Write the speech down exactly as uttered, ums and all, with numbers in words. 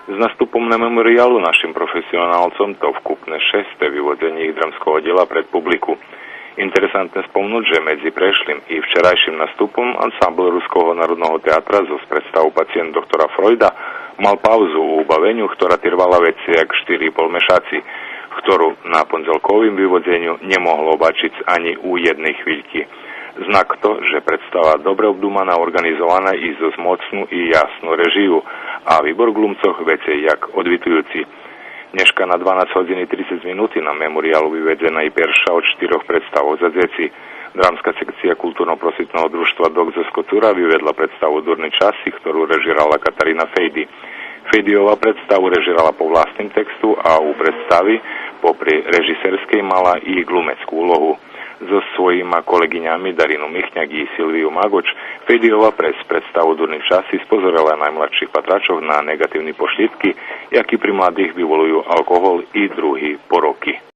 З наступом на мемориялу нашим професионалцом то вкупне шесте виводзенє їх драмского дїла пред публику. Интересантне спомнуц же медзи прешлим и вчерайшим наступом ансамбл Руского народного театра зоз представу Пациєнт доктора Фройда мал паузу у убавеню, хтора тирвала вецей як штири и пол мешаци, хтору на пондзелковим виводзеню нє могло обачиц анї у єдней хвильки. Знак то же представа добре обдумана, орґанизована и зоз моцну и ясну режию, а вибор ґлумцох вецей як одвитуюци. Нєшка на дванац годзин и трицец минути на мемориялу виведзена и перша од штирох представох за дзеци. Драмска секция Културно-просвитного дружтва Док зоз Коцура виведла представу Дурни часи, хтору режирала Катарина Фейди. Фейдийова представу режирала по власним тексту, а у представи, попри режисерскей, мала и ґлумецку улогу. Зоз своїма колеґинями Дарину Михняк и Силвию Маґоч, Фейдийова през представу Дурни часи спозорела наймладших патрачох на неґативни пошлїдки, яки при младих виволую алкоґол и други пороки.